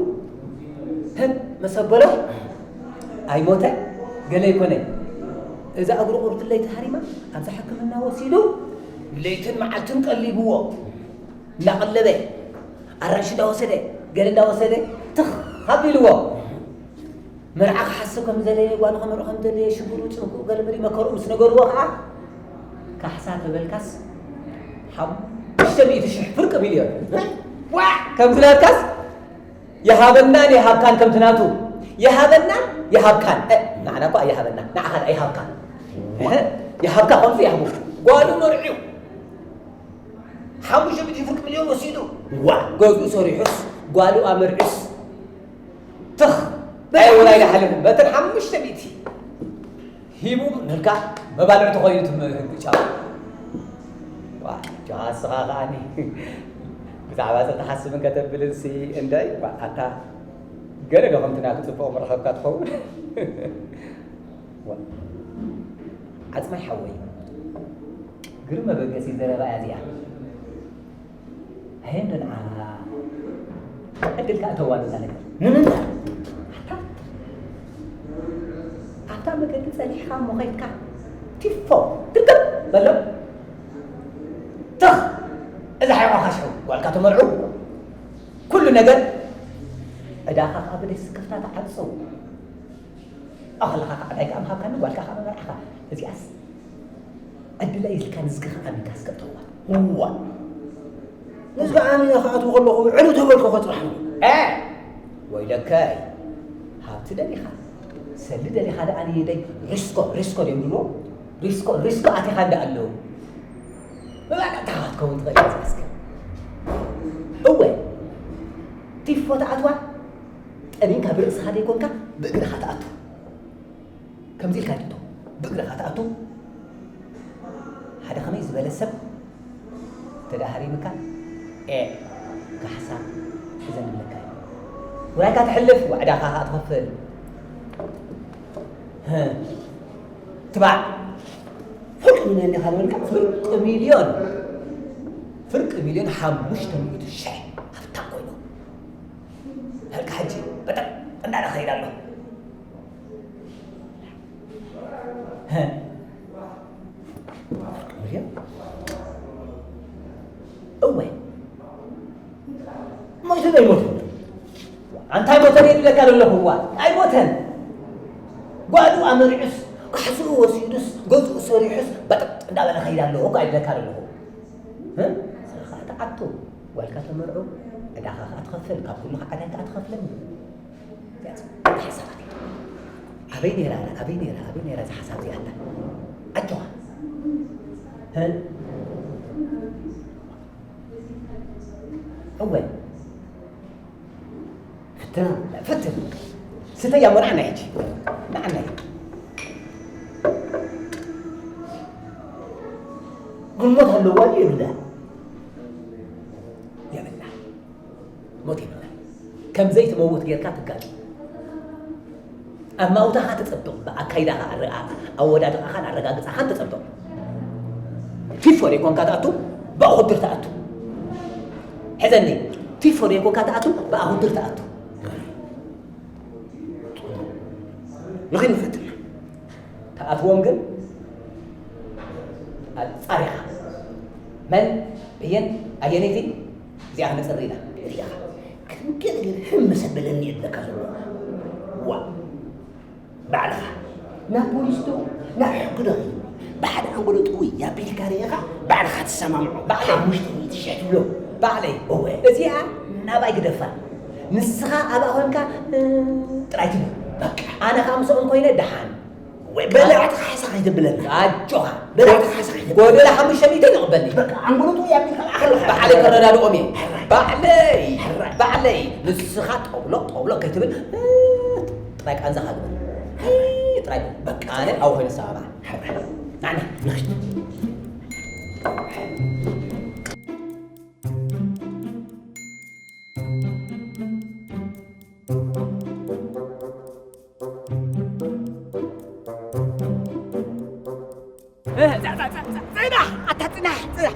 ህብ መሰበሎ ኣይሞተ ገለ ኣይኮነ። እዛ እግሩ ቁርትለይ ተሃሪማ ኣብዛ ሕክምና ወሲዱ ለይትን መዓልትን ቀሊብዎ። እንዳቐለበ ኣራንሺ እንዳወሰደ ገለ እንዳወሰደ ትኽ ኣቢልዎ። መርዓ ክሓስብ ከም ዝደለየ ጓሉ ከመርዖ ከም ዝደለየ ሽግሩ ጽንኩ ገለ መሊ መከሩ ምስ ነገርዎ ከዓ ካሕሳ ተበልካስ ሓሙሽተ ሚእቲ ሽሕ ፍርቂ ሚልዮን ዋ ከም ዝለበልካስ ይሃበናን ይሃብካን ከምቲ ናቱ ይሃበናን ይሃብካን እ፣ ንዓና እኳ ኣይሃበና ንዓኻ ደኣ ይሃብካ እ፣ ይሃብካ ከምዚ ይሃቡ ጓሉ መርዕዩ ሓሙሽተ ሚእቲ ፍርቂ ሚልዮን ወሲዱ ዋ ገዝኡ ሰሪሑስ ጓሉ ኣመርዕዩስ ትኽ ኣይ ወላ ኢለ ሓለፍ በተን ሓሙሽተ ሚእቲ ሂቡ ንልካ መባልዕቲ ኮይኑ ትምህር ህግጫ ዋ ጆሃ እስኻ ከዓኒ ብዛዕባ እዚ ትሓስብን ከተብልን ሲ እንደይ ዋ ኣታ ገለ ዶ ከምቲ ናቱ ጽቡቕ ምረኸብካ ትኸውን ዋ ዓጽማይ ሓወይ ግርም መበገሲ ዘረባ እያ እዚኣ ኣየንደንዓ ዕድል ከኣ ተዋንዛ ነገር ንምንታይ ኣታ ኣብታ መገዲ ጸኒሕካ እሞ ኸይድካ ቲፎ ድርግም በሎ ትኽ እዛ ሓይቋ ካሽሑ ጓልካ ተመርዑ ኩሉ ነገር ዕዳኻ ከኣ ብደይ ስክፍታ ተዓጽው ኣኸለኻ ከኣ ዕዳይ ከኣ ምሃብካኒ ጓልካ ከኣ መመርዓኻ እዚኣስ ዕድለ ኢልካ ንዝግኻ ኣሚንካ ስከብተዋ እዋ ንዝጋ ኣሚነ ክኣትው ከለኹ ዕሉ ተበልኮ ከፅራሕ ነው እ ወይለከይ ሃብቲ ደሊኻ ሰሊ ደሊኻ ደኣ ንየደይ ሪስኮ ሪስኮ ድዮም ድልዎ ሪስኮ ሪስኮ ኣቲኻ እንዳ ኣለዉ መባእታ ታኻ ክትከውን ትኽእል እያ ዝሓስከ እወ ቲፎ ትኣትዋ ጠሚንካ ብርእስኻ ዘይኮንካ ብእግርኻ ትኣቱ። ከምዚ ኢልካ ትእቶ፣ ብእግርኻ ትኣቱ። ሓደ ከመይ ዝበለ ሰብ ተዳሃሪምካ፣ ኤ፣ ካሕሳ፣ እዘን ንብለካ እዩ። ውራይካ ትሕልፍ፣ ዋዕዳኻ ኸኣ ትኸፍል። ህ፣ ትባዕ። ፍርቂ ሚልዮን ዲኻ ዝበልካ? ፍርቂ ሚልዮን። ፍርቂ ሚልዮን ሓሙሽተ ሚእቲ ሽሕ ሃብታም ኮይኑ። ህልካ ሕጂ በጠቕ እንዳለ ኸይድ ኣሎ። ሀ። እወ። ሞይቱ ዶ ኣይሞተን? ኣንታይ ሞተን እየ ዝብለካ ዘለኹ፣ እዋ። ኣይሞተን። ጓሉ ኣመሪዑስ፣ ካሕስኡ ወሲዱስ፣ ገዝኡ ሰሪሑስ፣ በጠጥ እንዳበለ ኸይድ ኣለኹ እኮ ይብለካ ዘለኹ። እ? ንስኻ ትኣቱ፣ ጓልካ ተመርዑ፣ ዕዳኻ ኸኣ ትኸፍል፣ ካብ ኩሉ ኸዓ ዕዳይ ከኣ ትኸፍለኒ። ሓሳባት። ኣበይ ነይራ፣ ኣበይ ነይራ፣ ኣበይ ነይራ እዛ ሓሳብ እዚኣ ኣላ? ኣጆኻ። እ? እወ። ፍትና፣ ፍትን። ስተያ እሞ ንዓና ሕጂ። ንዓና። ግን ሞት ኣለዋ ድዩ የብላ? የብላ። ሞት የብላ። ከም ዘይትመውት ጌርካ ትጋጭ። ኣማውታኻ ትጸብቕ፣ ብኣካይዳኻ ኣረ-፣ ኣ-፣ ኣወዳድቓኻን ኣረጋግጻኻን ትጸብቕ። ቲፎ ዘይኮንካ ትኣቱ፣ ብኣኹድር ትኣቱ። ሕዘኒ፣ ቲፎ ዘይኮንካ ትኣቱ፣ ብኣኹድር ትኣቱ። ንኸይድ ንፈትን። ትኣትዎም ግን ኣጻሪኻ። መን፣ በየን፣ ኣየነይቲ፣ እዚኣ ክነጽሪ ኢና። እዚኣ ክንገለ ግን ህም መሰበለኒ እየ ዝብለካ ዘሎ። ዋ፣ ባዕልኻ ናብ ፖሊስ ዶ ናብ ሕጊ ዶ ኸይድ? ብሓደ ኣንጎሎ ጥውይ ኣቢልካ ርኢኻ ባዕልኻ ትሰማምዖ። ባዕለይ። ሓሙሽተ ሚእቲ ሽሕ ትብሎ። ባዕለይ። እወ። እዚኣ ናባይ ግደፋ። ንስኻ ኣብኣ ኾንካ፣ እ፣ ጥራይ ትብል። በቃ። ኣነ ኸኣ ምስኦም ኮይነ ደሓን። ወይ በላዕቲ ካሕሳ ከይተብለና። ኣጆኻ። በላዕቲ ካሕሳ ከይተብለና። ጎደለ ሓሙሽተ ሚእቲ ንቕበል። በቃ፣ ኣንጎሎ ጥውይ ኣቢልካ ንኣኸለ። ባዕለይ ከረዳድኦም እየ። ሕራይ። ባዕለይ። ሕራይ። ባዕለይ። ንስኻ ጠብሎቕ፣ ጠብሎቕ ከይትብል፣ እ፣ ጥራይ ቃንዛኻ ግበር። እ፣ ጥራይ ግበር። በቃ። ኣነ ኣብኡ ኮይነ ሰማማዕ። ሕራይ። ናዕና። ንኽድ። እ፣ ጸ-፣ ጸ-፣ ጸ-፣ ጸ-፣ ጽናሕ! ኣታ ጽናሕ! ጽናሕ!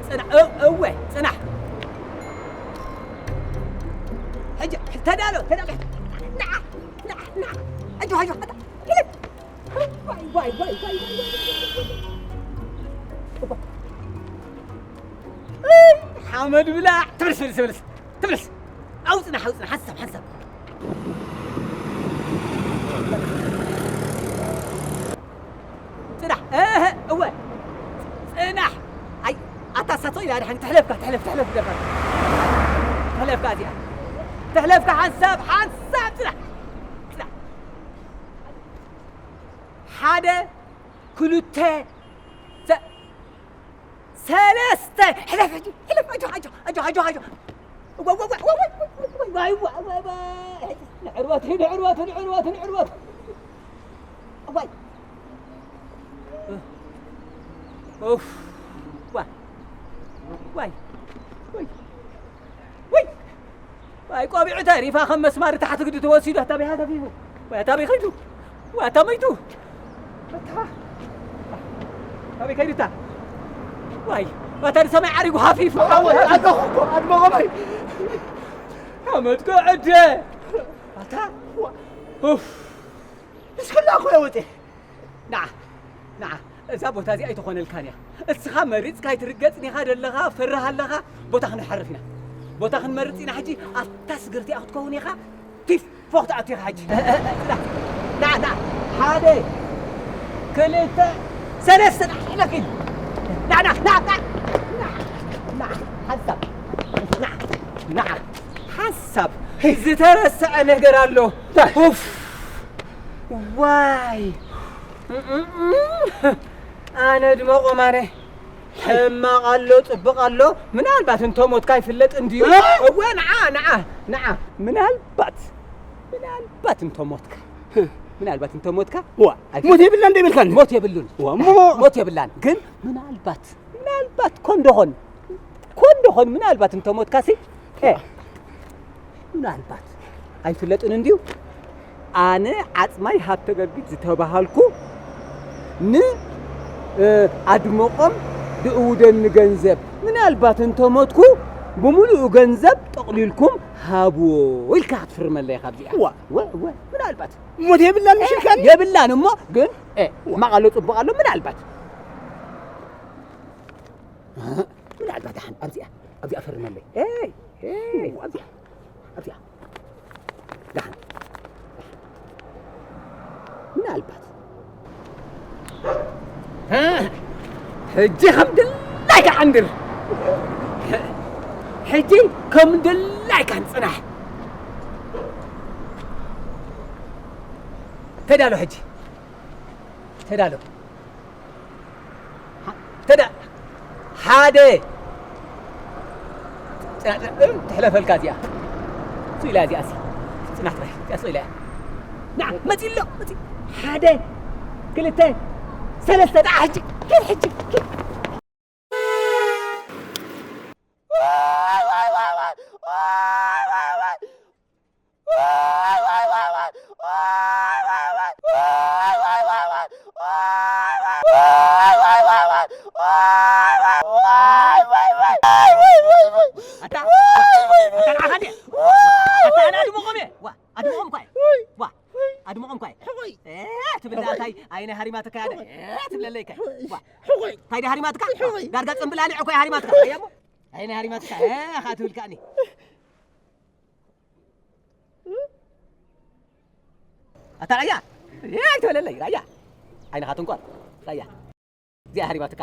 ጽናሕ! እ-፣ እወ፣ ጽናሕ! ሕጂ፣ ተዳሎ፣ ተዳሎ! ንዓ! ንዓ! ንዓ! ሕጂ፣ ሕጂ፣ ኣታ! ዋይ፣ ዋይ፣ ዋይ! እይ፣ ሓመድ ብላዕ! ትብልስ፣ ትብልስ፣ ትብልስ! ትብልስ! ኣው ጽናሕ፣ ኣው ጽናሕ፣ ሓንሳብ፣ ሓንሳብ። ጽናሕ፣ እህ፣ እወ። ጽናሕ። ኣይ፣ ኣታ ሳቶ ኢላ ድሓን ትሕለፍካ፣ ትሕለፍ፣ ትሕለፍ፣ ትሕለፍ። ትሕለፍካ እዚኣ። ትሕለፍካ ሓንሳብ፣ ሓንሳብ ጽናሕ። ጽናሕ። ሓደ፣ ክልተ፣ ሰ-፣ ሰለስተ! ሕለፍ ሕጂ! ሕለፍ! ኣጆ፣ ኣጆ፣ ኣጆ፣ ኣጆ፣ ኣጆ! ዋይ፣ ዋይ፣ ዋይ! ንዕርወት፣ ንዕርወት፣ ንዕርወት፣ ንዕርወት! ዋይ! ኡፍ! ዋይ! ዋይ! ዋይ! ዋይ! ዋይ፣ ቆቢዑ ተሪፋ ከም መስማር ታሕቲ ግዲ ተወሲዱ፣ ኣታ በይ ሃተፊፉ? ዋይ፣ ኣታ በይ ከይዱ? ዋይ፣ ኣታ መይቱ? ኣታ፣ ኣታ በይ ከይዱ እታ? ዋይ፣ ኣታ ንሰማይ ዓሪጉ ሃፊፉ። ኣወ፣ ኣታ እኮ፣ ኣድመ ቆመይ። ሓመድ ከዕደ። ኣታ፣ ኡፍ። እስክላ እኮ የወጤ። ንዓ፣ ንዓ፣ እዛ ቦታ እዚኣ ኣይትኾነልካን እያ። እስኻ መሪጽካ ኣይትርገጽን ኢኻ ደለኻ፣ ፈርህ ኣለኻ። ቦታ ክንሓርፍ ኢና። ቦታ ክንመርጽ ኢና ሕጂ። ኣብታ ስግርቲ እያ ክትከውን ኢኻ። ቲፎ ክትኣቱ ኢኻ ሕጂ። ንዓ፣ ንዓ፣ ሓደ፣ ክልተ፣ ሰለስተ፣ ንዓ፣ ሕለፍ ኢሉ። ንዓ፣ ንዓ፣ ንዓ፣ ንዓ፣ ንዓ፣ ሓንሳብ። ንዓ፣ ንዓ፣ ሓንሳብ። ዝተረስዐ ነገር ኣሎ። እንታይ? ኡፍ። ዋይ! ኣነ ድማ ቆማረ ሕማቕ ኣሎ፣ ጽቡቕ ኣሎ። ምናልባት እንተ ሞትካ ይፍለጥ እንድዩ። እወ፣ ንዓ፣ ንዓ፣ ንዓ። ምናልባት፣ ምናልባት እንተ ሞትካ፣ ምናልባት እንተ ሞትካ፣ ዋ፣ ኣይተ- ሞት የብላን እንደ ይብልካኒ? ሞት የብሉን። ዋ፣ እሞ ሞት የብላን። ግን ምናልባት፣ ምናልባት ኮን ደኾን፣ ኮን ደኾን ምናልባት እንተ ሞትካ ሲ፣ ኤ፣ ምናልባት ኣይፍለጥን እንድዩ። ኣነ ዓጽማይ ሃብተ ገርጊስ ዝተባሃልኩ ን፣ እ፣ ኣድመቖም ድእውደኒ ገንዘብ፣ ምናልባት እንተ ሞትኩ ብምሉኡ ገንዘብ ጠቕሊልኩም ሃብዎ ኢልካ ክትፍርመለይ ኢኻ ኣብዚኣ። እዋ። እወ፣ እወ፣ ምናልባት። ሞት የብላን ምሽልካኒ? የብላን እሞ ግን፣ እ፣ ሕማቕ ኣሎ ጽቡቕ ኣሎ ምናልባት። ምናልባት ደሓን ኣብዚኣ፣ ኣብዚኣ ፈርመለይ። ኤይ፣ ኤይ፣ ኣብዚኣ፣ ኣብዚኣ። ደሓን። ምናልባት። እ፣ ሕጂ ከም ድላይካ ዓንድር። ሕጂ ከም ድላይካ ንጽናሕ። ተዳሎ ሕጂ። ተዳሎ። ተዳ-፣ ሓደ። ጽና-፣ ጽና-፣ እም፣ ትሕለፈልካ እዚኣ። ስቕ ኢላ እዚኣ ሲ። ጽናሕ ጥራይ። እዚኣ ስቕ ኢላ እያ። ንዓ፣ መጺ ኣሎ፣ መጺ። ሓደ፣ ክልተ፣ ሰለስተ፣ ንዓ፣ ሕጂ፣ ኪድ፣ ሕጂ፣ ኪድ። ኣታ፣ ኣታ፣ ንዓኻ ድየ? ኣታ፣ ኣነ ኣድምቖም እየ። ዋ፣ ኣድምቖም እኳ እየ። ዋ፣ ኣድምቖም እኳ እየ። ሕቆይ። ኤ፣ ትብል ሕቆይ። ኣታይ፣ ኣይነ ሃሪማትካ ያደ። ሕቆይ። ኤ፣ ትብለለይ እኳ እየ። ሕቆይ። ዋ። ሕቆይ። እንታይ ድየ ሃሪማትካ? ሕቆይ። ዳርጋ ጽምብላሊዕ እኮ እየ ሃሪማትካ። ኣየሞ? ኣይነ ሃሪማትካ። ኤ፣ ኻ ትብል ከኣኒ። ኣታ ራያ፣ ኤ፣ ኣይትበለለይ፣ ራያ። ዓይንኻ ትንቋር፣ ራያ። እዚኣ ሃሪማትካ።